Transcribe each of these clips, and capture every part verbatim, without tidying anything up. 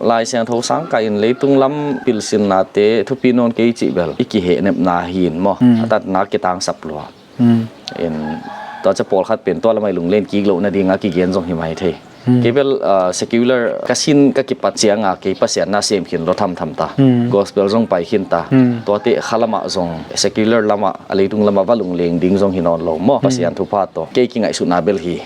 Lai Siangtho sang kah in leitung lam pilsinnate thupi nawn kei cih bel i kihehnepna hi in maw. Mm. A tatna kitangsap lua. Mm. In tua cia pawlkhat pen tua lamah i lunglen kik loh nadinga kigen zong hi mai thei. Mm. Kei bel, ah, secular ka sin ka kipat cianga kei Pasian na sem khin lo thamtham ta. Mm. Gospel zong pai khin ta. Mm. Tuate kha lamah zong secular lamah a leitung lamah va lungleng ding zong hi nawn lo maw. Mm. Pasian thupha tawh kei kingaihsutna bel hi.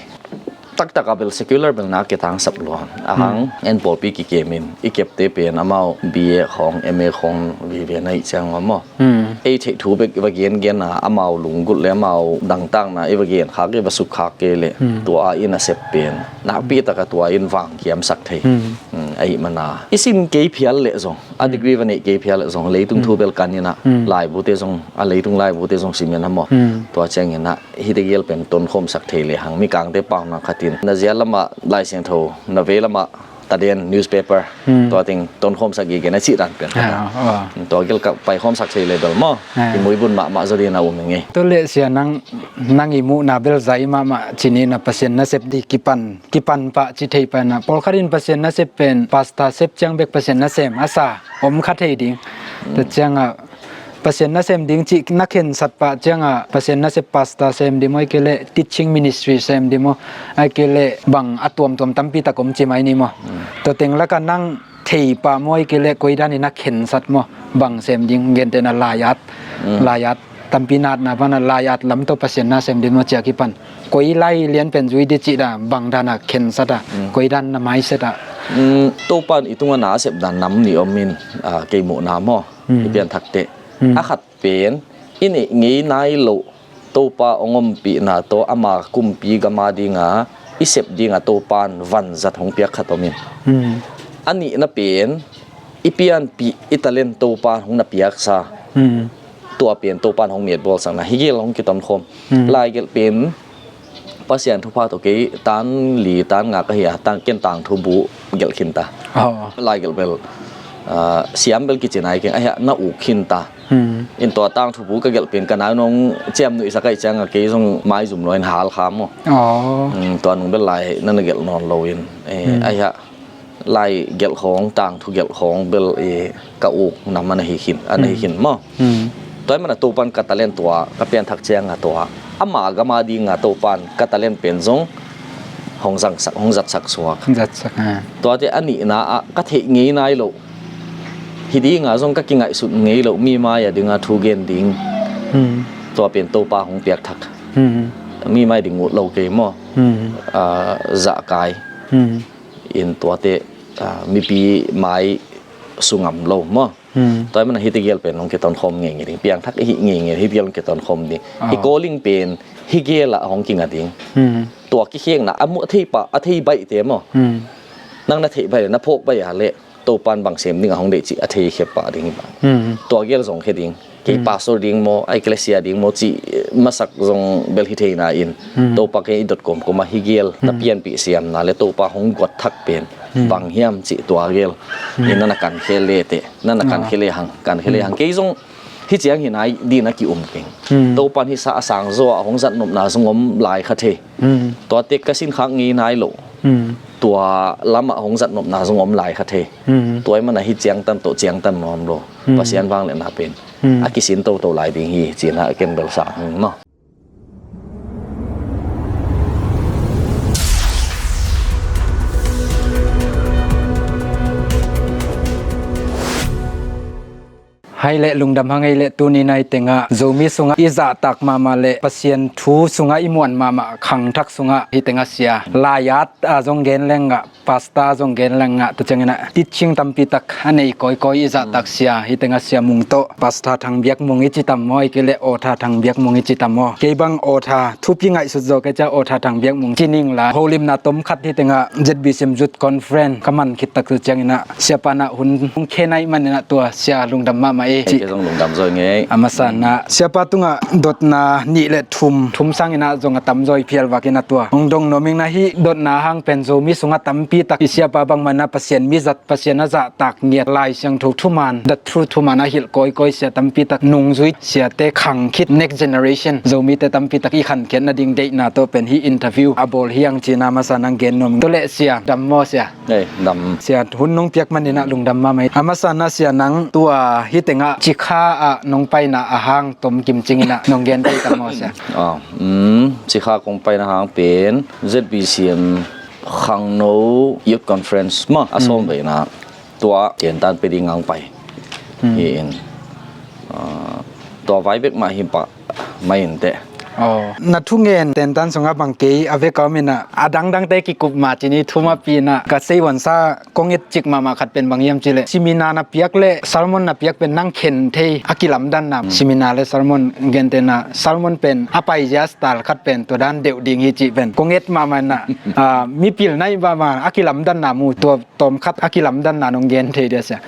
Taktak a bel secular bel na kitangsap lua. A hang, mm, en pawlpi kikem in i kepte pen amau B A khawng, M A khawng vive na ih ciang maw. Hmm. Ei theih thu bek i va gengen a, amau lunggulh le amau dangtakna i va gen khak, i va suk khak kei leh, hmm, tua a i nasep pen nakpi taka tua in vangkiamsak thei. Hmm. Hmm, ahih mana i sin kei phial leh zong, a, hmm, degree va neih kei phial leh zong, leitung, hmm, thu bel kan in a, hmm, laibute zong, a leitung laibute zong simen a maw. Hmm. Tua ciangin a hihte gel pen tonkhawmsak thei lehang, Mikangte paunak khatin na zia lamah Lai Siangtho, na vei lamah Taden newspaper, hmm, tua teng tonkhawmsak gige na cih dan pen khat a. Ah, ah. Tua gel ka paikhawmsak thei leh bel maw. Ah. I muibun mahmah zaw ding na um ing ei. Tua leh sia nang, nang i muhna bel zai mahmah ci ni na Pasian nasep ding kipan, kipan pah ci thei pah na. Pawlkhat in Pasian nasep pen pastor sep ciang bek Pasian nasem a sa om kha thei ding. Hmm. Tua ciangah Pasian nasem ding cih na khensat pah ciangah Pasian nasep pastor sem ding maw, ahih kei leh teaching ministry sem ding maw, ahih kei leh bang a tuamtuam tampi tak om ci mai ni maw. Mm. Tua teng lakah nang thei pah maw, ahih kei leh koi dan in na khensat maw, bang sem ding, gentehna laiat, mm, laiat tampi na atna pana laiat lam tawh Pasian na sem ding maw cia kipan koi lai lian pen zui ding cih dan, bang dan a khensat a, mm, koi dan na maiset a. Mm, Topan i tungah na a sep dan nam nih om in, ah, kei muhna maw. Hmm. I pianthakte. Hmm. A khat pen, i neih ngei nai loh Topa hong ompihna tawh ama kumpi gam a dinga i sep dinga Topan vanzat hong piak khat om in. Hmm. A nihna pen, i pianpih, i talent Topan hong na piaksa. Hmm. Tua pen Topan hong metbawlsakna. Hih gel hong kitonkhawm. Hmm. Laigelh pen, Pasian thupha tawh kei tan li tan nga ka hi a, tan ken tangthu bu gelh khin ta. Oh. Laigelh bel, ah, siam bel kici nai keng, ahia na uk khin ta. Hmm. In tua tangthu bu ka gelh pen ka nau nong ciam nuihsak ahih cianga kei zong maizum lua in hal kha maw. Oh. Hmm, tua nung bel lai na na gelh nawn lo in, eh, hmm, ahia lai gelh khawng, tangthu gelh khawng bel, eh, ka uk nam a na hi khin, a na hi khin maw. Hmm. Tua ahih mana Topan ka talent tua ka pianthak cianga tua ama gam a dinga Topan ka talent pen zong hong zangsak, hong zatsak suak. Zatsak, ah. Tuate a nihna ah ka theih ngei nai loh, hi dinga zong ka kingaihsut ngei loh mi mai a dinga thu gen ding. Hmm. Tua pen Topa hong piakthak. Hmm. Mi mai ding ut lo kei maw. Hmm. Ah, zahkai. Hmm. In tuate, ah, mipi mai sungam lo maw. Hmm. Tua ahih mana hih tegel pen hong kitonkhawm ngeingei ding. Piangthak i hih ngeingei, hih tegel hong kitonkhawm ding. Ah. I calling pen hih gel ah hong kinga ding. Hmm. Tua kikhekna a muh a thei pah, a thei baihte maw. Hmm. Nang na theih baih, na phawk baih a leh Topan bang sem ding a hong deih cih a thei khia pah ding hi bang. Hmm. Tua gel zong khia ding. Kei, hmm, pastor ding maw, a ecclesia ding maw cih masak zong bel hi theina in. Hmm. Topa kei i dot kawmkawm a hih gel na, hmm, pianpih siamna le Topa hong guat thak pen, hmm, bang hiam cih tua gel. Hmm. In na na kankhia le teh, na na, ah, kankhia le hang, kankhia le, hmm, hang. Kei zong hih ciang hi nai ding na ki-um keng. Hmm. Topan hih sa a sang zaw a hong zatnopna zong om lai kha thei. Hmm. Tuate ka sinkhak ngei nai loh. Hmm. Tua lamah hong zatnopna zong om lai kha thei. Hmm. Tua ahih mana hih ciangtan tawh ciangtan nuam lo. Hmm. Pasian vangliatna pen, hmm, a kisin toto lai ding hi, ci-in a ken bel sang hi maw. Hai leh lungdam hang ei leh tuni nai tengah Zomi sungah i zahtak mahmah leh Pasian thu sungah i muan mahmah khangthak sungah hih tengah sia laiat a zong gen lengah, pastor zong gen lengah, tua ciangin a teaching tampi tak a nei kawikawi i zahtak, hmm, sia hih tengah Sia Mung tawh, Pastor Thang Biak Mung i ci tam maw, ahih kei leh Author Thang Biak Mung i ci tam maw. Kei bang author thupi ngaihsut zaw kei cia Author Thang Biak Mung ci ning la, holimna tom khat hih tengah Z B C M Youth Conference ka man khit tak tu ciangin a siapa na hun hong khe nai manin a tua sia lungdam mahmah. Eh, kei zong lungdam zaw ing ei. A masa in ah siapa tungah dotna nih le thum, thum sangin ah zong a tamzaw i phial vak in ah tua hong dong nuam ing. Na hih dotna hang pen Zomi sungah tampi tak i siapa bangmah in ah Pasian mizat, Pasian a zahtak ngiat, Lai Siangtho thuman, the truth thuman a hilh kawikawi sia tampi tak nungzui, siate khang khit, next generation Zomite tampi tak i khankhiat nading deihna tawh pen hih interview a bawl hi hang ci-in ah a masa in ah gen nuam ing. Tua leh sia, dam maw sia? Ei, dam. Sia, hun nong piak manin ah lungdam mahmah ing. A masa in ah sia, nang tua hih tengah Cikha ah nong paina a hang tom kimcing in ah nong gen thei ta maw sia? Ah, um, Cikha kong paina hang pen Z B C M Khangno Youth Conference mah a sawm veina tua tentan pia ding hang pai hi-in, ah, tua vai bek mah hi pah mai inteh. Aw, na thungen tentan sungah bang kei a vek a om in ah a dangdangte kikup mah ci ni, thum a pi in ah ka sei uansa kong et cik mahmah khat pen bang hiam cih leh, seminar na piak le sermon na piak pen nang khen thei a kilamdanna, seminar le sermon, gentehna sermon pen a paizia style khat pen tua dan deuh ding hi cih pen kong et mahmah in ah, ah, mipil na hih mahmah a kilamdanna mu, tua tawmkhat a kilamdanna nong gen thei dia sia?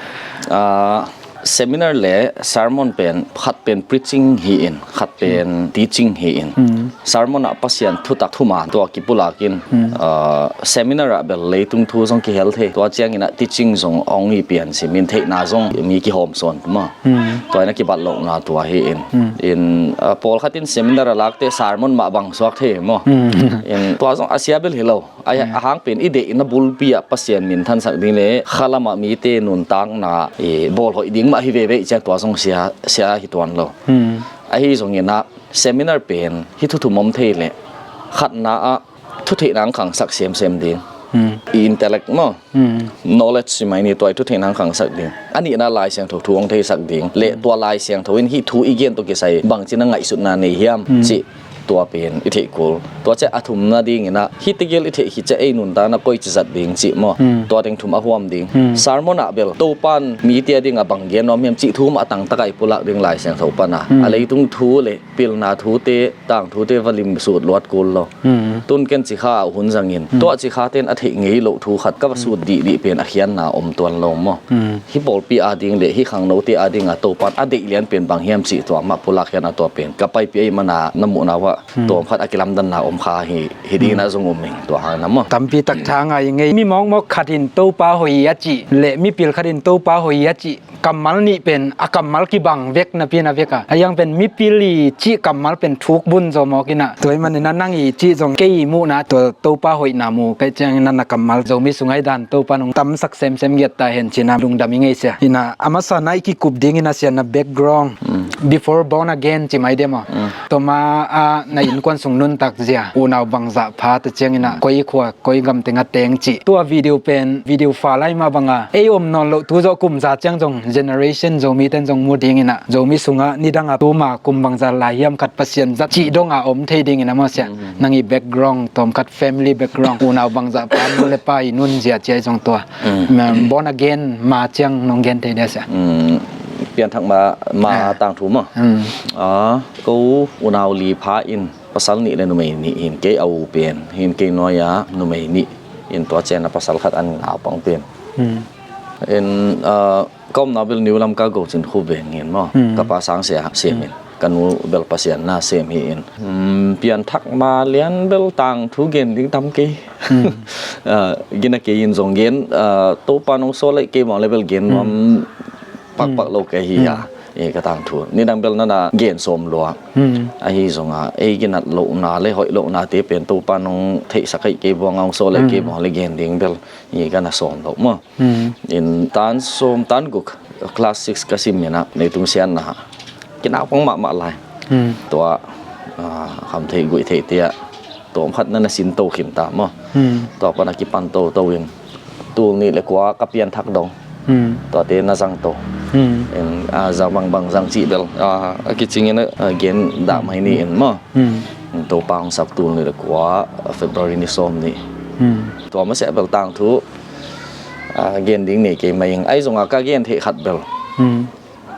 Ah, seminar le sermon pen khat pen preaching hi-in, khat pen teaching hi-in. Sermon ah Pasian thutak thuman tua kipulak in, ah, seminar ah bel leitung thu zong kihel thei. Tua ciangin ah teaching zong hong i pian simin theihna zong mi kihawm sawn maw. Tua in a kibat lohna tua hi-in. In, ah, pawlkhat in seminar a lakte sermon mah bang suak thei maw. In tua zong a sia bel hi lo. A, a hang pen i deihna bulpi ah Pasian minthansak ding le khalam ah mite nuntakna i bawlhoih ding mah hi veve ciang tua zong sia, sia hi tuan lo. Ahi zongin ah seminar pen hih thu thum om thei leh, khatna ah thutheihna hong khangsak semsem ding. I intellect maw, knowledge ci mai ni, tua i thutheihna hong khangsak ding. A nihna Lai Siangtho thu hong theisak ding le tua Lai Siangtho in hih thu i gen tawh kisai bangci na ngaihsutna nei hiam cih tua pen i theih kul. Tua ciah a thumna dingin ah hih tegel i theih khit ciah ei nuntakna koici zat ding cih maw. Tua teng thum a huam ding. Sermon ah bel Topan mite a dingah bang gen nuam hiam cih thu mah a tangtak ah i pulak ding Lai Siangtho pan a. A leitung thu le pilna thute, tangthute va limsut luat kul lo. Tun ken Cikha ah hun zangin tua Cikha ten a theih ngei loh thu khat ka va sut dihdih pen a khiatna om tuan lo maw. Hih pawlpi a ding le hih khangnote a dingah Topan a deih lian pen bang hiam cih tua mah pulak hian a tua pen ka paipih ahih mana na muhna uah tawmkhat a kilamdanna om kha hi, hi dingin ah zong um ing tua hang na maw. Tampi tak tha ngai ing ei. Mi mawkmawk khat in Topa hoih a cih le mipil khat in Topa hoih a cih kammal nih pen a kammal kibang vek napi na vek a, a hiang pen mipil i cih kammal pen thuk bun zaw mawk in ah, tua ahih manin ah nang i cih zong kei i muhna tua Topa hoihna mu ka hih ciangin ah na kammal Zomi sung a i dan Topa nong tamsak semsem giat ta hen ci-in ah lungdam ing ei sia. In ah a masa in ah i kikup dingin ah sia, na background, before born again ci mai dia maw, tua ma a na innkuan sung nuntak zia, unau bangzah pha, tua ciangin ah koi khua koi gam teng a teng cih. Tua video pen video fa lai mah bang a, ei om nawn loh tu zawh kum za ciang zong generation Zomi ten zong mu dingin ah, Zomi sungah nidang a tuma kum bangzah lai hiam khat Pasian zat cih dong a om thei dingin ah maw sia. Nang i background tawmkhat, family background, unau bangzah pha, nu le pa i nunzia ci a i zong tua, born again ma ciang nong gen thei dia sia? Pianthak ma, ma tangthu maw. Ah, ko unau li pha in pasal nih le numei nih hin, kei a u pen hin, kei nuai-a numei nih in, tua ciang a pasal khat a naupang pen in, ah, ka omna bel New Lamka Gocin Khup veng in maw, ka pa sang sia sem in, ka nu bel Pasian na sem hi in. Pianthak ma lian bel tangthu gen ding tam kei. Ah, gina kei in zong gen, ah, Topa nong sawlai kei bang le bel gen nuam pakpak lo kei hi a, e, ka tangthu. Nidang bel nana gen sawm lua. Ahi zongah ei ginat lohna le hoih lohnate pen Topa nong theihsak aih kei buang, hong sawlai kei buang le gen ding bel i gana sawm loh maw. In tan sawm tan guk, class six ka sim in ah, leitung siatna kinaupang mahmah lai. Tua, ah, kham theih guih theih te ah tawmkhat na na sin to khin ta maw. Tua pan a kipan toto in tul nih le kua ka pianthak dong, tuate na zang to. In, ah, zang bang bang zang cih bel, ah, a kicing in, ah, gen dah mai ni in maw. Topa hong sap tul nih le kua, ah, February ni sawm nih. Tua masiah bel tangthu, ah, gen ding nei kei mai ing. Ahi zongah ka gen theih khat bel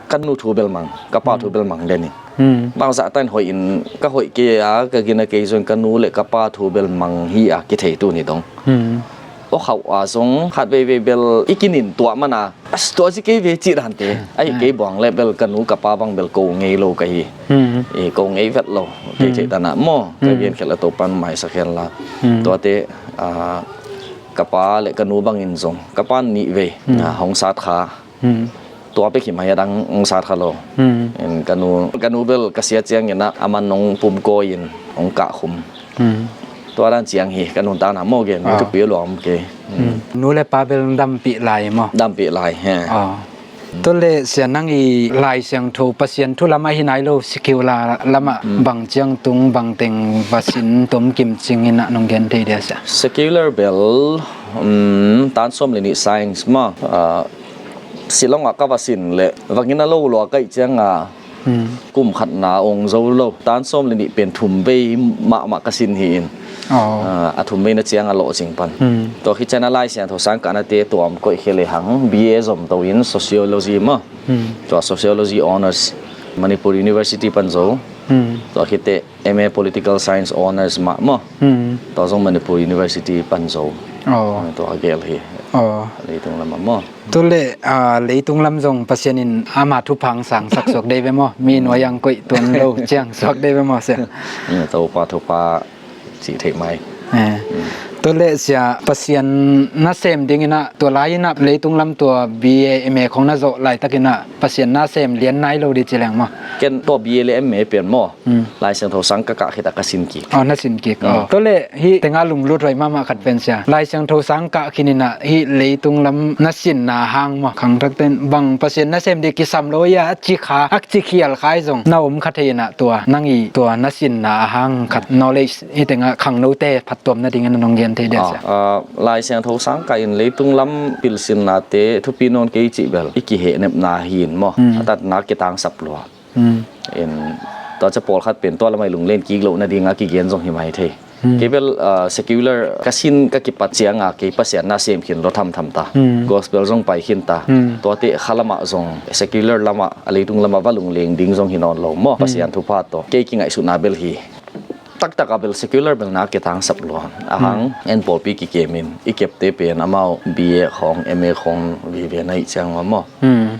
ka nu thu bel mang, ka pa thu bel mang den in. Bangzah tan hoih in, ka hoih kei a, ka gina kei zong ka nu le ka pa thu bel mang hi a kithei tu ni dong. Aw khauh a zong khat veivei bel i kinin tuah mana, as, tuah zi kei ve cih dante. Ahi kei buang le bel ka nu ka pa bang bel ko ngei lo ka hi. I ko ngei vet lo, kei theih tanah maw, ka gen khel a Topan maisak hen la. Tuate, ah, ka pa le ka nu bangin zong, ka pan nih vei, ah, hong sat kha. Tua pek hi mai a dang hong sat kha lo. In ka nu, ka nu bel ka sia ciangin ah, aman hong pum kawi in hong kah khum. Tua dan ciang hi, ka nun tana maw gen, mi thupi luang kei. Nu le pa bel dampih lai maw? Dampih lai, he. Tua le sia nang i Lai Siangtho Pasian thu lamah hi nai lo, secular lamah bang ciang tung, bang teng va sin tom kim cing in ah nong gen thei dia sia? Secular bel, um, tan sawm le nih science maw, ah, Shillong ah ka va sin le, vangin a lo lua kaih cianga, kum khatna ong zo lo. Tan sawm le nih pen thum vei mahmah ka sin hi in. Ah, a thum veina cianga lawh cing pan. Tua khit ciana Lai Siangtho sang kahnate tuam koih khia le hang, B A zom to in sociology maw. Tua sociology honours Manipur University pan zo. Tua khitte M A Political Science Honours mah maw. Tua zong Manipur University pan zo. Tua a gel hi. Leitung lamah maw. Tua le, ah, leitung lam zong Pasian in ama thupha hong sangsak suak dei ve maw? Mi nuai ang koih tuan lo ciang suak dei ve maw sia? Topa thupha cih theih mai. Tua le sia, Pasian nasem dingin ah, tua lai-in ah leitung lam tua B A M A khong na zawh laitakin ah Pasian nasem lian nai lo di ci leng maw? Ken tua B A le M A pian maw? Lai Siangtho sang ka kah khit a ka sin kik. Aw, na sin kik. Tua le hih tenga lunglut huai mahmah khat pen sia, Lai Siangtho sang kah khin in ah hih leitung lam na sinna hang maw, khangthak ten bang Pasian nasem di kisam lo ia a ci kha, a ci khial khai zong na om kha thei in ah, tua nang i tua na sinna a hang khat knowledge hih tenga khangnote phattuam nadingin a nong gen thei dia sia? Ah, Lai Siangtho sang kah in leitung lam pilsinnate thupi nawn kei cih bel i kihehnepna hi in maw, a tatna kitangsap lua. In tua ca pawlkhat pen tua lamah i lunglen kik loh nadinga kigen zong hi mai thei. Kei bel, ah, secular ka sin ka kipat cianga kei Pasian nasem khin lo thamtham ta. Gospel zong pai khin ta. Tuate kha lamah zong secular lamah, a leitung lamah va lungleng ding zong hi nawn lo maw. Pasian thupha tawh kei kingaihsutna bel hi. Taktak a bel secular bel na kitangsap lua. A hang en pawlpi kikem in i kepte pen amau B A khong, M A khong vive na ih ciang maw.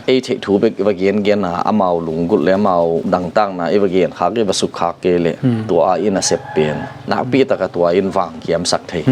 Ei theih thu bek i va gengen a, amau lunggulh le amau dangtakna i va gen khak, i va suk khak kei le tua a i nasep pen nakpi taka tua in vang kiamsak thei.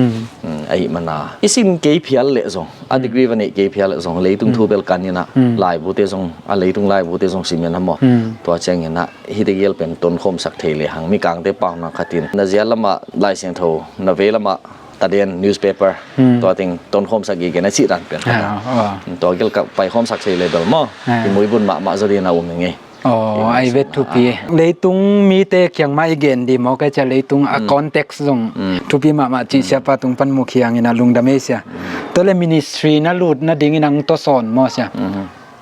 Ahih mana i sin kei phial leh zong, a degree va neih kei phial leh zong, leitung thu bel kan in ah, laibute zong, a leitung laibute zong sim in a maw. Tua ciangin ah hihte gel pen tonkhawmsak thei le hang, mikangte pau na khatin na zia lamah Lai Siangtho, na vei lamah Taden newspaper, tua teng tonkhawmsak gige na cih dan pen khat a. Tua gel ka paikhawmsak thei le bel maw, i muibun mahmah zaw dina um i ngei. Aw, ai vet thupi. Leitung mite kiang mah i gen di maw, kai cia leitung a context zong thupi mahmah cih siapa tung pan mu khiangin a lungdam ei sia. Tua le ministry na lut nadingin ang tawsawn maw sia?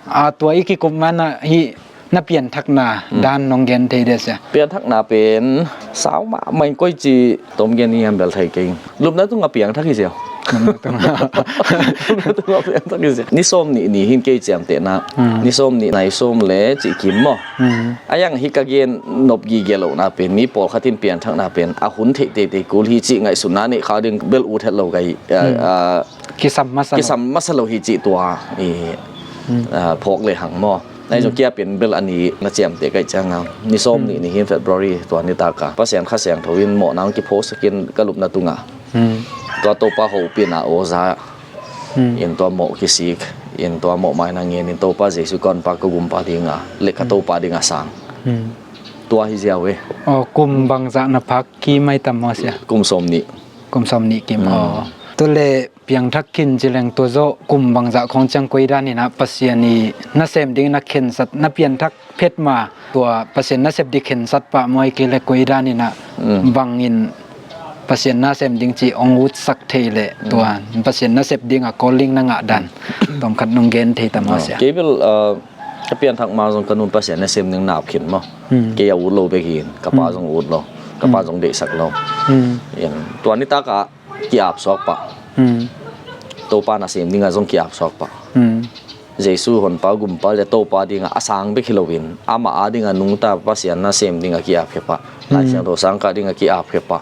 A tua i kikup mana hih na pianthakna dan nong gen thei dia sia? Pianthakna pen sau mahmah in koi ci tom gen i hiam bel thei kei. Lupna tungah piangthak hi sia. Lupna tungah piangthak hi sia. Ni sawm nih ni hin kei ciamtehna. Ni sawm nih nai sawm le cih kim maw. A yang hi ka gen nop gige lohna pen mi pawlkhat in pianthakna pen a hun theih teitei kul hi cih ngaihsutna neih kha ding bel ut het lo ka hi. Kisam masa lo. Kisam masa lo hi cih tua i, ah, phawk le hang maw. Nai zong kia pen bel a ni na ciamteh kaih cianga ni sawm nih ni hin February tua nitaka Pasian Kha Siangtho in mawhna hong kiphosakin ka lupna tungah tua Topa hopihna awza in tua mawh kisik in tua mawh maina ngen in Topa Jesu ka honpa ka gumpa dinga le ka Topa dinga sang. Tua hi ziau e. Aw, kum bangzah na phak kim ai tam maw sia? Kum sawm nih. Kum sawm nih kim. Aw. Tua le piangthak khin ci leng tua zawh kum bangzah khawng ciang koi dan in ah Pasian i nasem dingin a khensat na pianthak phet ma, tua Pasian nasep ding khensat pah muai kei le koi dan in ah bangin Pasian nasem ding ci ong utsak thei le tua Pasian nasep ding a calling na ngah dan tawmkhat nong gen thei tam maw sia? Kei bel, ah, ka pianthak ma zong ka nun Pasian nasem ding nap khin maw. Kei a ut lo bek hi in ka pa zong ut lo, ka pa zong deihsak lo. Tua nitak ah ki-ap suak pah. Topa nasem dingah zong ki-ap suak pah. Jesu honpa gumpa le Topa dingah a sang bek hi loin amah a dingah nungta Pasian nasem dingah ki-apkhia pah, Lai Siangtho sang kah dingah ki-apkhia pah.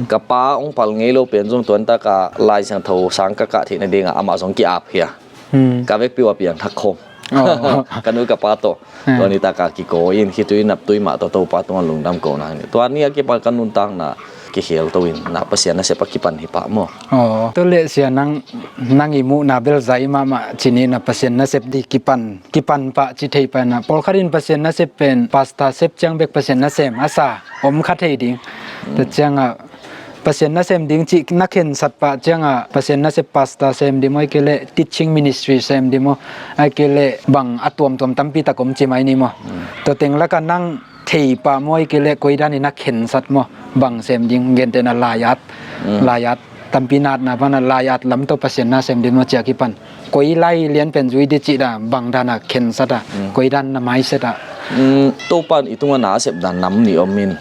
Ka pa hong pal ngei lo pen zong tuantakah Lai Siangtho sang ka kah theih nadingah amah zong ki-apkhia. Ka vekpi uh a piangthak khawm. Ka nu ka pa tawh tua nitakah kikawi in khitui naptui mah tawh Topa tungah lungdam ko nang ni. Tua ni a kipan ka nuntakna kikhial to in na Pasian nasep a kipan hi pah maw? Aw, tua leh sia nang, nang i muhna bel zai mahmah ci ni, na Pasian nasep di kipan, kipan pah ci thei pah na. Pawlkhat in Pasian nasep pen pastor sep ciang bek Pasian nasem a sa om kha thei ding. Tua ciangah Pasian nasem ding cih na khensat pah ciangah Pasian nasep pastor sem di maw, ai kei leh teaching ministry sem di maw, ai kei leh bang a tuamtuam tampi tak om ci mai ni maw? Tua teng lakah nang thei pah maw, ai kei leh koidan in na khensat maw, bang sem ding, gentehna laiat, laiat tampi natna pana laiat lam tawh Pasian nasem di maw cia kipan, koi lai lian pen zui di cih da, bang dana khensat a, koidan na maiset a? Topan i tungah na a sep dan nam nih om in,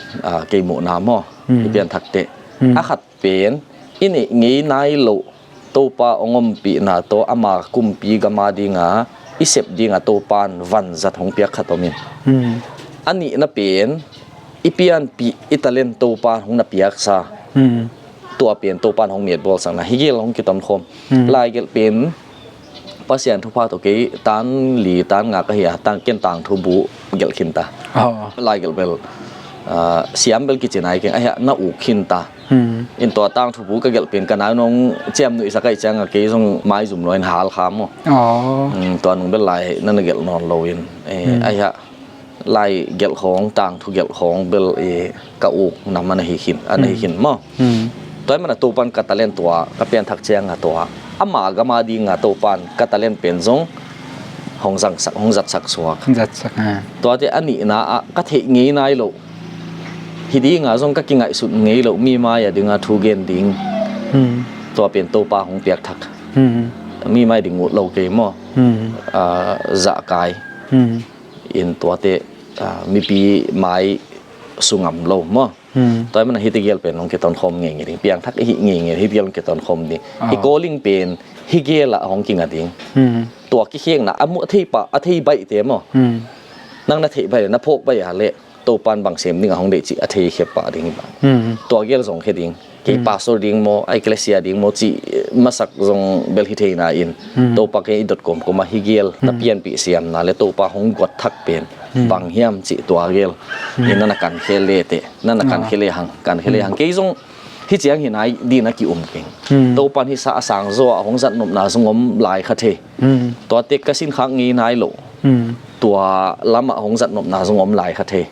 kei muhna maw, i pianthak teh. A khat pen i neih ngei nai loh Topa hong ompihna tawh ama kumpi gam a dinga i sep dinga Topan vanzat hong piak khat om in. A nihna pen i pianpih i talent Topan hong na piaksa. Tua pen Topan hong metbawlsakna hi gel hong kitonkhawm. Laigelh pen Pasian thupha tawh kei tan li tan nga ka hi a, tan ken tangthu bu gelh khin ta. Laigelh bel siam bel kici nai keng a hi a, na uk khin ta. In tua tangthu bu ka gelh pen ka nau nong ciam nuihsak aih cianga kei zong maizum lua in hal kha maw? Tua nung bel lai na na gelh nawn lo in a hi a, lai gelh khawng, tangthu gelh khawng bel ka uk nam a na hi khin, a na hi khin maw? Tua hi mana Topan ka talent tua ka pianthak cianga tua ama gam a dinga Topan ka talent pen zong hong zatsak, hong zatsak suak. Tuate a nihna ah ka theih ngei nai loh, hi dinga zong ka kingaihsut ngei loh mi mai a dinga thu gen ding, tua pen Topa hong piakthak. Mi mai ding ut lo kei maw? Zahkai in tuate mipi mai sungam lo maw? Tua hi mana hiti gel pen hong kitonkhawm ngei ngei ding, piangthak i hih ngei ngei hiti gel hong kitonkhawm ding. I calling pen hi gel ah hong kinga ding. Tua kikhekna a muh a thei pah, a thei baihte maw? Nang na theih baih, na phawk baih a leh Topan bang sem ding a hong deih cih a thei khia pah ding hi bang. Tua gel zong khia ding. Kei pastor ding maw, ecclesia ding maw cih masak zong bel hi theina in, Topa kei i dot kawmkawm a hi gel na pianpih siamna le Topa hong guat thak pen bang hiam cih tua gel in na na kankhia le teh, na na kankhia le hang, kankhia le hang. Kei zong hi ciang hi nai ding na ki-um keng. Topan hisa a sang zaw ah hong zatnopna zong om lai kha thei. Tuate ka sinkhak ngei nai loh, tua lamah hong zatnopna zong om lai kha thei.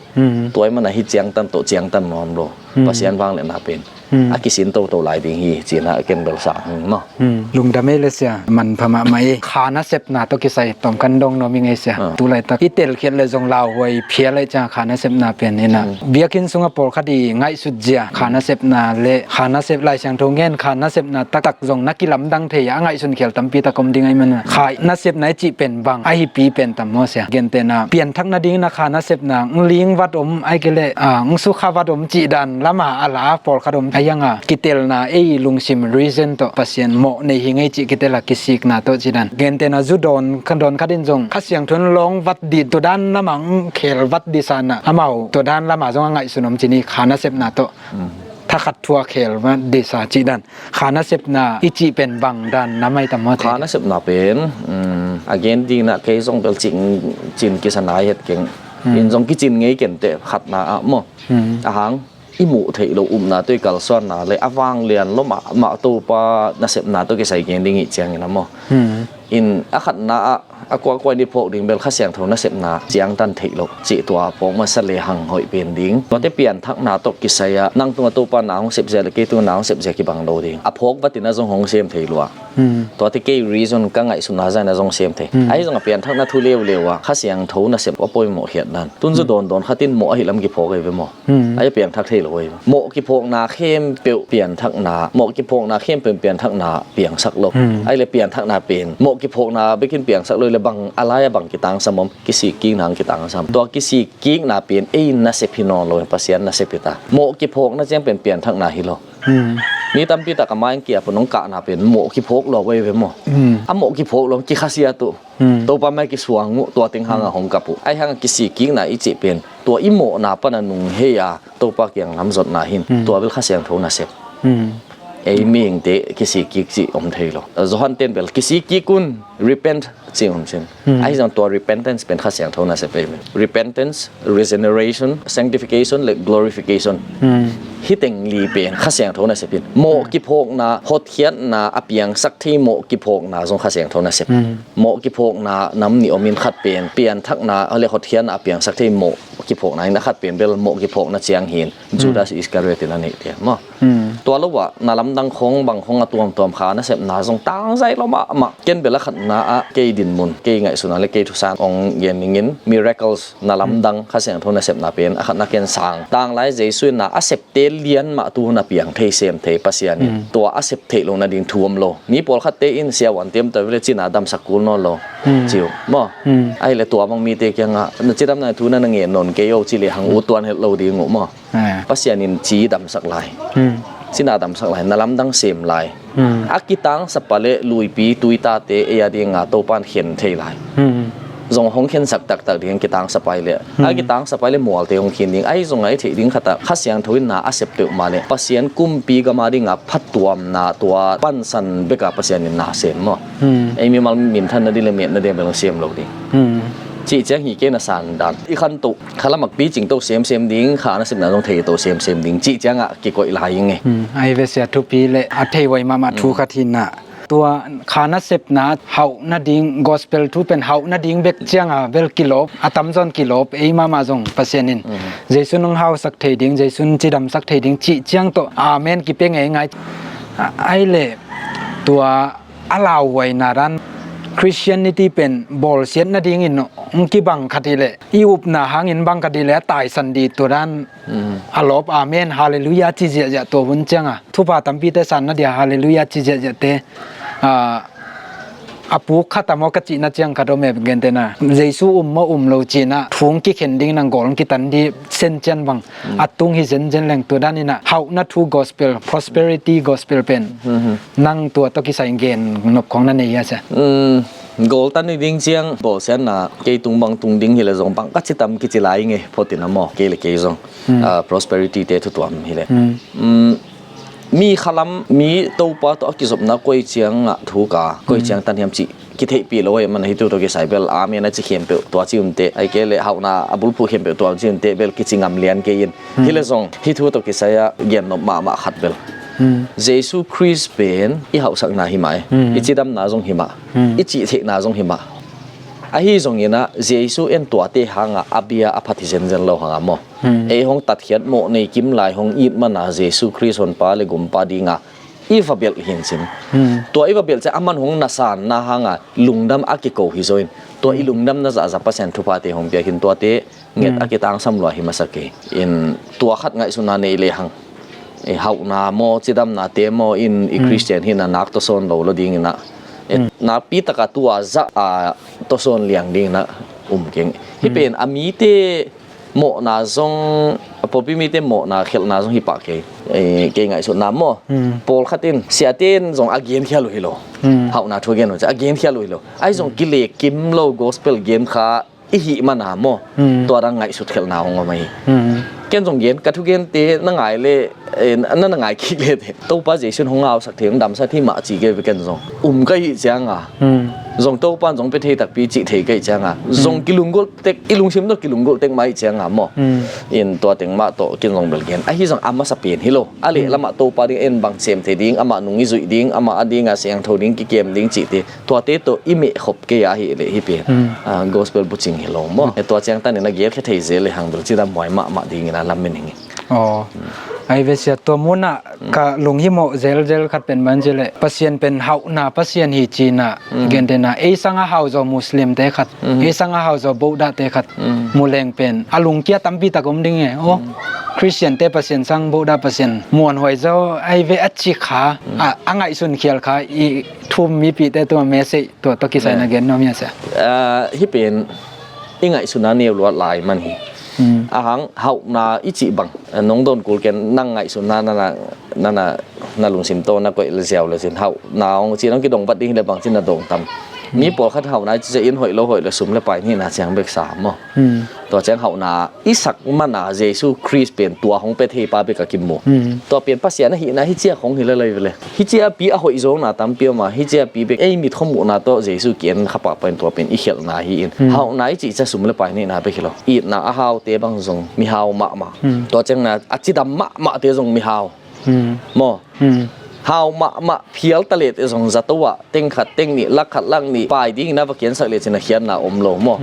Tua hi mana hi ciangtan tawh ciangtan nuam lo. Pasian vangliatna pen a kisin toto lai ding hi cina a ken bel sang hing maw? Lungdam ei le sia, manpha mahmah ei. Kha nasepna tawh kisai tawm kan dong nuam ing ei sia. Tulaitak i telkhiat le zong lauhuai phial ei ciang kha nasepna pen hi na. Biakinn sungah pawlkhat i ngaihsut zia kha nasepna le kha nasep, Lai Siangtho ngen kha nasepna taktak zong na kilamdang thei a, a ngaihsun khial tampi tak om ding ahi mana. Kha nasepna i cih pen bang a hipi pen tam maw sia? Gentehna pianthak nading na kha nasepna, ng ling vat om, ai kei leh ng sukha vat om cih dan lama a la pawlkhat om a, hianga kitelna ei lungsim reason tawh Pasian mawh nei hi ngei cih kitel a kisikna tawh cih dan. Gentehna zu dawn khat, dawn khat in zong Kha Siangtho in lawng vat di, tua dan lama ng khel vat di sana amau tua dan lama zong a ngaihsun om cih ni kha nasepna tawh. Thakhat thua khel vat di sa cih dan. Kha nasepna i cih pen bang dan na mai tam maw te? Kha nasepna pen a gen dina kei zong bel cin kisa nai het keng. In zong kicin ngei ken teh khatna ah maw? A hang i muh theih loh upna tawh i kalsuanna le a vanglian lo mahmah Topa nasepna tawh kisai gen ding ih ciangin a maw? In a khatna ah a kuakua in i phawk ding bel Kha Siangtho nasepna ciangtan theih loh cih tua phawk masa le hang hoih pen ding. Tuate pianthakna tawh kisai ah nang tungah Topa na hong sepzia le kei tungah na hong sepzia kibang lo ding. A phawk batin a zong hong sem thei lua. Tuate kei reason ka ngaihsutna zaina zong sem thei. Ahi zong a pianthakna thu leuleu ah Kha Siangtho nasep a poimawh khiat dan. Tun zu dawndawn khatin mawh ahi lam kiphawk ei ve maw? Ahi a piangthak thei lo ei ve. Mawh kiphawkna khempeuh pianthakna, mawh kiphawkna khempeuh pianthakna piangsak lo. Ahi le pianthakna pen mawh kiphawkna bekin piangsak lo le bang a lai-a bang kitangsam om, kisik kikna ang kitangsam. Tua kisik kikna pen ei nasep hi nawn lo, Pasian nasep hi ta. Mawh kiphawkna ciang pen pianthakna hi lo. Mi tampi tak a mai kia pun hong kahna pen mawh kiphawk lo vei ve maw? A mawh kiphawk lo, kikhasiat uh. Topa mai kisuang uh, tua teng hanga hong kap uh. Ahi hanga kisikkikna i cih pen tua i mawhna pana nung hei a Topa kiang lamzotna hin tua bel Kha Siangtho nasep. Ei mihingte kisikkik cih om thei lo. Johan ten bel kisikkik un, repent, cih om cin. Ahi zong tua repentance pen Kha Siangtho nasep ei. Repentance, regeneration, sanctification le glorification. Hih teng li pen Kha Siangtho nasep in. Mawh kiphawkna, hotkhiatna a piangsak thei mawh kiphawkna zong Kha Siangtho nasep. Mawh kiphawkna nam nih om in, khat pen pianthakna le hotkhiatna a piangsak thei mawh kiphawkna in, a khat pen bel mawh kiphawkna ciang hi in, Judas Iscariot in a neih te maw? Tua lo ah na lamdang khong bang khong a tuamtuam kha nasepna zong tangzai lo mahmah. Ken bel a khatna ah kei dinmun, kei ngaihsutna le kei thusan hong gen ningin, miracles, na lamdang Kha Siangtho nasepna pen a khatna ken sang. Tanglai Jesu in na a septe lian mah tu hun a piang thei, sem thei Pasian in. Tua a sep theih lo nading thu om lo. Mi pawlkhatte in siavuante om ta vele cina damsak kul nawn lo. Ci uh maw? Ahile tua bang mite kiangah na cidamna thu na na ngen nawn kei o ci lehang ut tuan het lo ding uh maw? Pasian in ci damsak lai. Cina damsak lai, na lamdang sem lai. A kitangsapa le luipi tuitate ei a dinga Topan khen thei lai. Zong hong khensak taktak ding kitangsapa i le. A kitangsapa i le mualte hong khin ding. Ahi zong a i theih ding khatah Kha Siangtho in na a sep peuhmah le Pasian kumpi gama dinga phatuamna tua pansan beka Pasian in na sem maw? Ei mimal minthan nading le met nading bel hong sem lo ding. Cih ciang hi kei na san dan. I khantoh khalam a picing to semsem ding, kha nasepna zong thei to semsem ding cih ciangah kikoih lai ing e. Ai ve sia, thupi le a thei huai mahmah thu khat hi na. Tua kha nasepna hauh nading, gospel thu pen hauh nading bek cianga bel kilawp, a tamzawn kilawp, ei mahmah zong Pasian in Jesu nong hausak thei ding, Jesu nong cidamsak thei ding cih ciang tawh amen kipia ngeingai. Ai le tua a lauhuaina dan Christianity pen bawlsiat nadingin hong kibang khat hileh, i upna hangin bang khat hileh a taisan dih tua dan a lawp amen, halleluiah ci ziahziah tua hun cianga thupha tampite sanna dia halleluiah ci ziahziahte a puk khat a maw ka cihna ciang khat om e, gentena Jesu um maw um lo cina thu hong kikhen ding nang gawl hong kitan dih sencian bang a tung hi zenzen leng tua daninah hauhna thu gospel, prosperity gospel pen nang tua tawh kisai gen nop khong na nei hia sia? Goal tan i ding ciang bawlsiatna kei tung bang tung ding hileh zong bang ka citam kici lai nge photin a maw, kei le kei zong prosperity te thutuam hileh. Mi khalam, mi Topa tawh a kizopna koi ciangah thuk a, koi ciang tan hiam cih kitheihpih lo ahih mana hih thu tawh kisai bel amen a ci khempeuh tua ci umte, ahih kei leh hauhna a bulphuh khempeuh tua ci umte bel kici ngam lian kei in. Hileh zong hih thu tawh kisai a gennop mahmah khat bel Jesu Khrist pen i hauhsakna hi mah e, i cidamna zong hi mah, i cihtheihna zong hi mah. Ahi zonginah Jesu en tuate hangah a bia a phat hi zenzen lo hangah maw? Ei hong tatkhiat mawh nei kim lai hong it mana Jesu Khrist Honpa le Gumpa dinga i va belh hin cin. Tua i va belh ciah aman hong nasanna hanga lungdam a kiko hi zo in, tua i lungdamna zahzah Pasian thuphate hong pia hin tuate nget a kitangsam lua hi masa kei. In tua khat ngaihsutna nei lehang, i hauhna maw, cidamnate maw in i Christian hina nak tawsawn lo lo dinginah, nakpi taka tua zah a tawsawn liang dinginah um keng. Hih pen a mite mawhna zong, a pawlpi mite mawhna khelhna zong hi pah kei. Kei ngaihsutna maw, pawlkhat in siate in zong a genkhial uh hi lo. Hauhna thu a gen uh ciah a genkhial uh hi lo. Ahi zong kile kim lo gospel gen kha i hih mana maw, tua dang ngaihsut khelhna hong om ahi. Ken zong gen, ka thugente na ngai le, na na ngai kik le te Topa Jesu in hong hausak thei, hong damsak thei mah ci kei ve ken zong. Um ka hih cianga zong Topa in zong pia thei takpi cih thei ka hih cianga zong kilunggulh tek, i lungsim tawh kilunggulh tek mah hih cianga maw. In tua teng mah tawh ken zong bel gen. Ahi zong a masa pen hi lo. A leh lamah Topa ding en bang sem thei ding, amah nung i zuih ding, amah a dinga siangtho ding, kikem ding cihte tuate tawh i mehkhop kei a hih leh hih pen gospel bucing hi lo maw. Tua ciang tanin a gelkhia thei zel lehang bel cidam huai mahmah dingin a lam min hing. Aw, ai ve sia, tua munah ka lunghimawh zelzel khat pen ban cileh Pasian pen hauhna Pasian hi cinah, gentena ei sanga hauzaw Muslim te khat, ei sanga hauzaw Buddha te khat muleng pen a lungkia tampi tak om ding e. Aw, Christian te Pasian sang Buddha Pasian muanhuai zaw ai ve a ci kha, a ngaihsun khial kha i thum mipite tua message tua tawh kisai na gen nuam hia sia? Hih pen i ngaihsutna neu luat lai man hi. Ahang hauhna i cih bang nong dawn kul ken, nang ngaihsutna na na Nana na lungsim tawh na koih le ziau le cin hauhna hong cin hong kidong vat ding hi le bangci na dong tam. Mi pawlkhat hauhna i ci ciang inn hoih lo hoih le sum le pai nihna ciang bek sa maw? Tua ciang hauhna i sak mana Jesu Khrist pen tua hong pia theipa bek a kimu. Tua pen Pasian ahihna hi ciak hong hi le lai vele. Hi ciapi a hoih zawkna tampi om a, hi ciapi bek ei mit khuamuhna tawh Jesu ki-en khapah pain tua pen i khialhna hi in. Hauhna i cih ciang sum le pai nihna bek hi lo. Itna a haute bang zong mihau mahmah. Tua ciangna a cidam mahmahte zong mihau. Maw? Hau mahmah phial ta leh teh zong zato ah teng khat teng nih, lak khat lak nih pai dingin a va kiansak leh cin a khiatna om lo maw?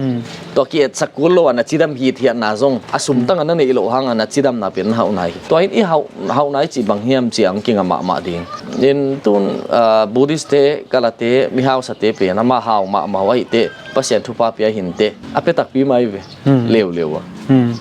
Tua ki-etsak kul lo a na cidam hithiatna zong a sumtang a na neih loh hang a na cidamna pen na hauhna hi. Tua in i hauh, hauhna i cih bang hiam ciang kinga mahmah ding. In tun, ah, Buddhist te, kalate, mihausate pen ama hau mahmah uh ahih teh Pasian thupha pia hinteh a pia takpi mai ve. Leuleu a.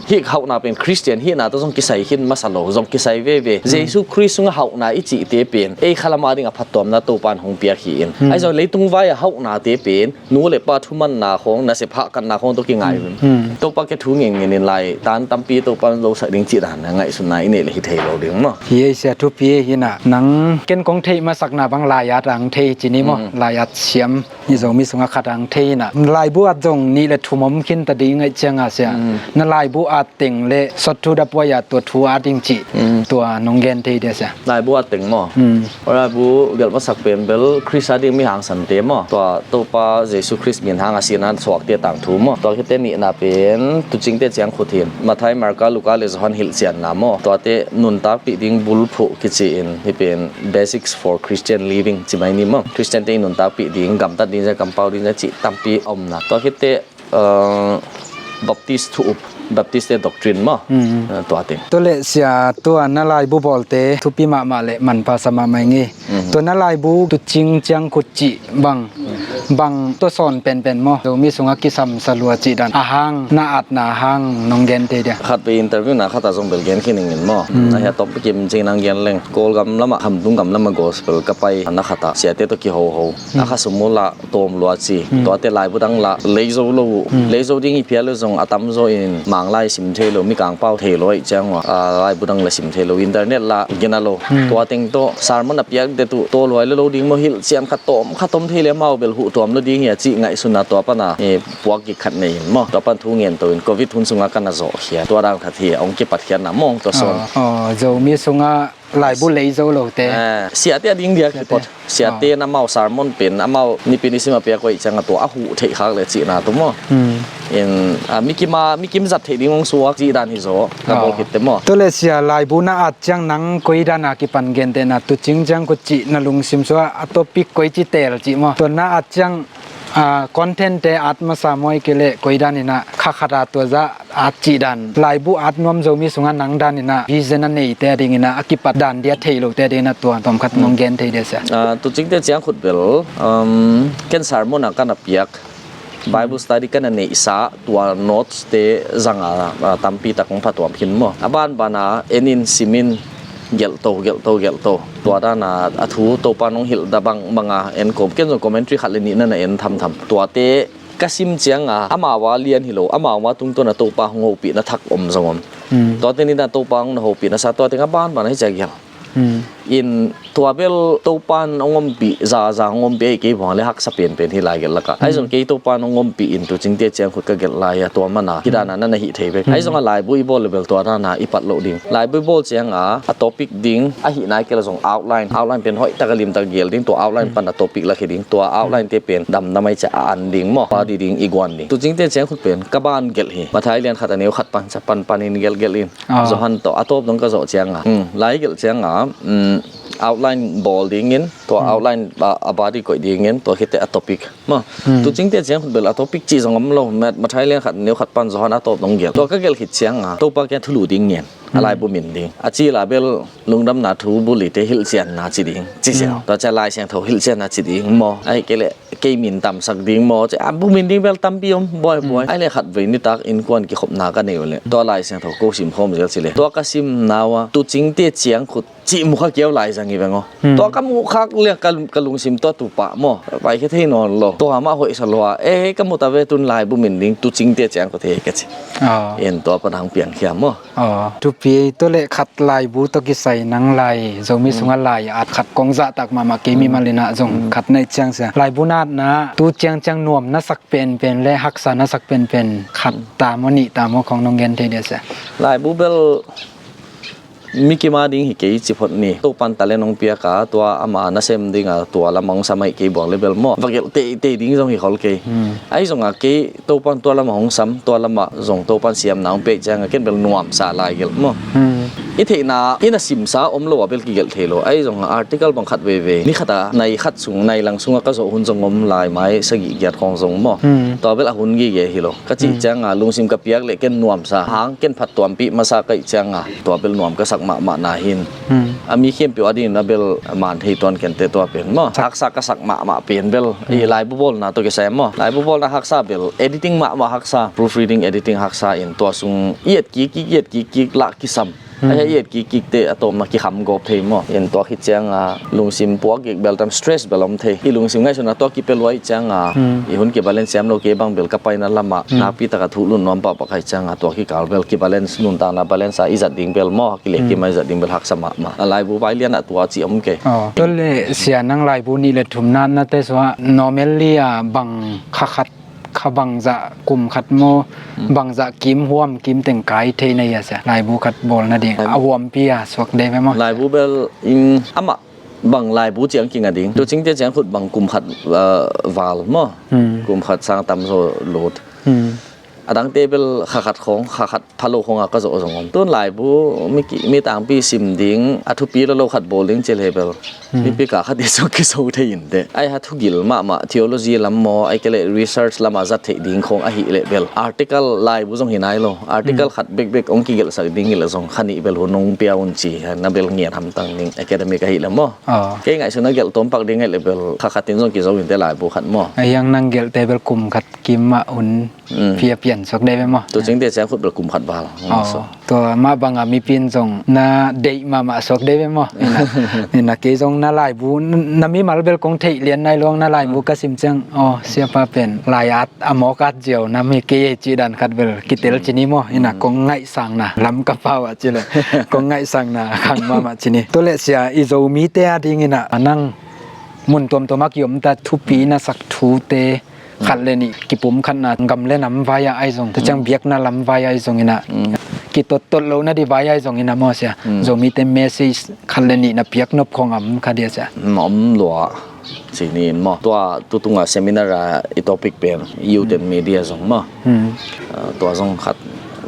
Hih hauhna pen Khristian hihna tawh zong kisai khin masa lo, zong kisai veve. Jesu Khrist sungah hauhna i cihte pen ei khalam a ding a phattuamna Topan hong piak hi in. Ahi zong leitung vai a hauhnate pen nu le pa thumanna khawng, nasep hahkatna khawng tawh kingai uh in. Topa ke thu ngen ngen in lai tan tampi Topan lo sak ding cih dan a ngaihsutna i neih le hi thei lo ding maw? Hi ei sia, thupi ei hi na. Nang ken kong theih masakna bang lai at ang thei ci ni maw? Lai at siam. I Zomi sungah khat ang thei na. Laibu at zong nih le thum om khin ta ding ngaih cianga sia. Na laibu at teng le sot thu da puai a tua thu at ding cih. Tua nong gen thei dia sia. Laibu at teng maw? Laibu gelh masak pen bel Khrist a ding mi hangsante maw? Tua Topa Jesu Khrist min hang a sihna suakte tangthu maw? Tua khite nihna pen tucingte ciang khut hin. Mathai, Marka, Luka le Johan hilhcianna maw? Tuate nuntakpih ding bulphuh kici in hih pen Basics for Christian Living ci mai ni maw? Khristiante i nuntakpih ding, gamtat ding zia, kampau ding zia cih tampi a omna. Tua khit teh, uh, Baptist thu up, Baptist te doctrine maw? Uh, tua teng. Tua leh sia, tua na laibu bawlte thupi mahmah le manpha sa mahmah ing ei. Tua na laibu tucing ciangkhut cih bang, bang tua sawn penpen maw? Zomi sungah kisam sa lua cih dan a hang, na atna hang nong gen thei dia? Khat vei interview na khat ah zong bel gen khin ing in maw? A hia tawm pikim cing nang gen leng. Kawlgam lamah, Khamtung gam lamah gospel ka pai na khat ah siate tawh kihoho. A kha sum uh lah tawm lua ci. Tuate laibu dang lah lei zo lo uh. Lei zo ding i phial uh zong a tamzaw in Manglai sim thei lo, Mikang pau thei lo ahih ciang uh a, laibu dang lah sim thei lo, internet lah gina lo. Tua teng tawh sermon a piak det uh tawlhuai lo lo ding maw, hilhcian khat tawm khat om thei le amau bel huh tuam lo ding hi a cih ngaihsun a tua pan a, eh, puak kik khat nei in maw. Tua pan thu ngen to in Covid hun sungah ka na zawhkhia. Tua dang khat hi a hong kipatkhiatna mawng tua sawn. Aw, aw, Zomi sungah laibu lei zo lote. Eh, siate a ding dia kipot. Siate in amau sermon pen, amau nipi nisim a piak uh ahih ciang a tua a huh theih khak le cihna tu maw? In, ah, mikim a, mikim zat theih ding hong suak cih dan hi zaw, ka bawl khit teh maw? Tua leh sia, laibu na at ciang nang koi dan a kipan gentehna, tucing ciangkhut cih na lungsim sua a topic koi ci tel cih maw? Tua na at ciang, ah, content te at masa maw, ahih kei leh koi dan in a kha khat a tua zah at cih dan, laibu at nuam Zomi sungah nang dan in a vision a neite a ding in a, a kipat dan dia thei lote a ding in a tua tawm khat nong gen thei dia sia. Ah, tucingte ciangkhut bel, um, ken sermon a ka na piak, Bible study ka na neihsa, tua notes te zang a, ah, tampi tak hong phatuam khin maw? A banban a en in, sim in, gelh to, gelh to, gelh to. Tua dan a, a thu Topa nong hilh dah bangbang a en kawm. Ken zong commentary khat le nih na na en thamtham. Tuate ka sim ciang a, amau a lian hi lo, amau a tungtawn a Topa hong hopihna thak om zong om. Tuate ni dan Topa hong na hopihna sa, tua teng a banban a hi ciang gelh. In tua bel Topa in hong ompih, za, za hong ompih ahih kei buang le haksa penpen hi lai gelh lakah. Ahi zong kei Topa in hong ompih in tucingte ciangkhut ka gelh lai a, tua man a hih dan a na na hih thei bek. Ahi zong a laibu i bawl le bel tua dan a i pat loh ding. Laibu i bawl ciang a, a topic ding ahihna i kei le zong outline. Outline pen hoih tak a lim tak a gel ding, tua outline pan a topic lakhia ding, tua outline te pen damdam ahih ciang a an ding maw? Pa di ding i guan ding. Tucingte ciangkhut pen ka ban gelh hi. Mathai lian khat a neu khat pan, sa pan pan in gelh gelh in. Johan tawh a tawp dong ka zawh ciang a, um, lai gelh ciang a, um, outline bawl ding in, tua outline a, a body koih ding in, tua khit teh a topic maw? Tucingte ciangkhut bel a topic cih zong om lo. Mat-, Mathai lian khat a neu khat pan Johan a tawp dong gelh. Tua ka gelh khit ciang a Topa kiang thulu ding ngen. A laibu min ding. A cil a bel lungdamna thu bul i te hilhcianna ci ding. Ci ziau. Tua ciang Lai Siangtho hilhcianna ci ding maw? Ahih kei leh kei min tamsak ding maw? Ci a bu min ding bel tampi om, buai, buai. Ahih leh khat vei nitak innkuan kikhopna ka nei uh leh tua Lai Siangtho ko sim khawm zel ci le. Tua ka simna uh a tucingte ciangkhut cih mu kha kei uh lai zang hi veng aw. Tua ka muh khak le ka, ka lungsim tua tu pah maw? Vaikhia thei nawn lo. Tua mah hoih sa lua. Eh, ka mu ta ve, tun laibu min ding tucingte ciangkhut hi ka ci. In tua pan hong piangkhia maw? Aw, thupi Pi, tua leh khat laibu tawh kisai nang lai, Zomi sungah lai at khat kong zahtak mahmah kei mimal in ah zong khat na hih ciang sia. Laibu na atna tu ciangciang nuam na sak penpen le haksa na sak penpen khat ta maw, nih ta maw, khong nong gen thei dia sia? Laibu bel mi kim a ding hi kei ci phot ni. Topan talent hong piak a, tua ama nasem ding a, tua lam hong sam ahi kei buang le bel maw, va gelh teitei ding zong hi khol kei. Ahi zong a kei Topan tua lamah hong sam, tua lamah zong Topan siamna hong pia ciang a ken bel nuamsa lai gelh maw. I theihna, i na simsa om lo a bel kigelh thei lo. Ahi zong a article bang khat veivei, ni khat a nai khat sung, nai lang sungah ka zawh hun zong om lai, mai sagih giat khawng zong maw. Tua bel a hun gige hi lo. Ka cih ciang a lungsim ka piak leh ken nuamsa, hang ken phattuampih masa ka hih ciang a tua bel nuam ka sak mahmah na hin. A mi khempeuh a dingin a bel man thei tuan kente tua pen maw. Haksa ka sak mahmah pen bel i laibu bawlna tawh kisai maw. Laibu bawlna haksa bel editing mahmah haksa, proofreading, editing haksa in tua sung i et kik kik, i et kik kik lah kisam. A hia i et kik kik te a tawpna kikham gawp thei maw. In tua khit ciang a lungsim puak gik bel tam, stress bel om thei. I lungsim ngaihsutna tua kipia luai ciang a i hun kibalance siam lo kei bang bel ka paina lamah nakpi taka thuh lun nuam pahpah ka hih ciang a tua kikal bel kibalance, nuntakna balance a i zat ding bel maw, kilehkim a i zat ding bel haksa mahmah. A laibu vai lian ah tua ci om kei. Aw, tua leh sia, nang laibu nih le thum na atnate sungah normally a bang kha khat, kha bangzah kum khat maw, bangzah kim, huam kim teng kai thei na hia sia, laibu khat bawl nading? A huampi a suak dei ve maw? Laibu bel in amah bang laibu ciang kinga ding. Tu cingte ciang khut bang kum khat, uh, val maw. Kum khat sang tam zaw lut. A dangte bel kha khat khawng, kha khat phalo khawng a ka zawh zong om. Tun laibu mi ki, mi tangpi sim ding, a thupi lo lo khat bawl ding ci le bel mipi ka khat i suk kiso thei in teh. Ai ha thugil mahmah, theology lam maw, ai kei leh research lamah zat theih ding khawng ahih leh bel article, laibu zong hi nai lo. Article khat bekbek hong kigelhsak ding hi leh zong kha nih bel hun hong pia un ci, na bel ngiat hamtang ding academic ahih leh maw. Kei ngaihsun a gelh tawmpak ding ahih leh bel kha khat in zong kizo in teh laibu khat maw. A hiang nang gelhte bel kum khat kim mah hun pia pian suak dei ve maw? Tu cingte ciang khut bel kum khat val. Tua mah bang a mipi in zong na deih mahmah suak dei ve maw? Ina, ina kei zong na laibu, na mimal bel kong theih lian nai luang, na laibu ka sim ciang, aw, siapa pen lai at a mawk at ziau na mi kei ei cih dan khat bel kitel ci ni maw? Ina kong ngaihsakna lam ka pau ah ci leh kong ngaihsakna khang mahmah ci ni. Tua leh sia, i Zomite a dingin ah nang mun tuamtuam a kiom ta thupi na sak thute khat le nih kipum khatna, gam le nam vai ah ahi zong, tua ciang biakna lam vai ah ahi zong in ah, kitottot lohna ding vai ah ahi zong in ah maw sia, Zomite message khat le nih na piak nop khawng a om kha dia sia? Om lua ci ni in maw. Tua tutunga seminar a i topic pen youth and media zong maw. Ah, tua zong khat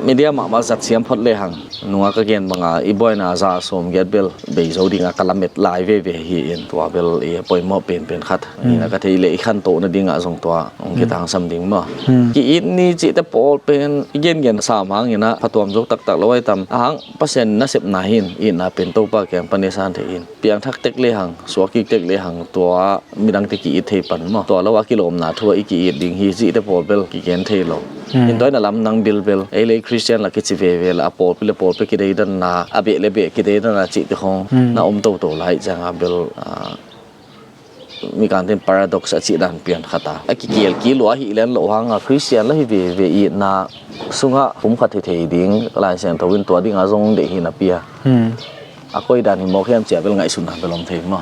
media mahmah zat siam phot lehang, nunga ka gen banga i buaina za sawm giat bel bei zo dinga ka lamet lai veve hi in, tua bel i poimawh penpen khat hi na ka thei leh i khantohna dingah zong tua hong kitangsam ding maw. Ki-it ni cihte pawl pen i gengen sam hangin ah phatuam zo taktak lo ahi tam, a hang Pasian nasepna hin itna pen Topa kiang pan i san thei in, piangthak tek lehang, suak kik tek lehang tua midangte ki-it thei pan maw. Tua lo a kilawmna thu ah i ki-it ding hi cihte pawl bel kigen thei lo. In tua in a lam nang bilbel ei le ei Khristian la kici veve la a pawlpi le pawlpi kideidanna, a beh le beh kideidanna cihte khawng na om toto lai cianga bel, ah, mi kantin paradox a cih dan pian khat a, a kikial kilua hi lian loh hanga Khristian la hi veve itna sungah pum khat hi thei ding Lai Siangtho in tua dinga zong deih hi na pia. A koi dan hi mawk hiam cia bel ngaihsutna bel om thei maw.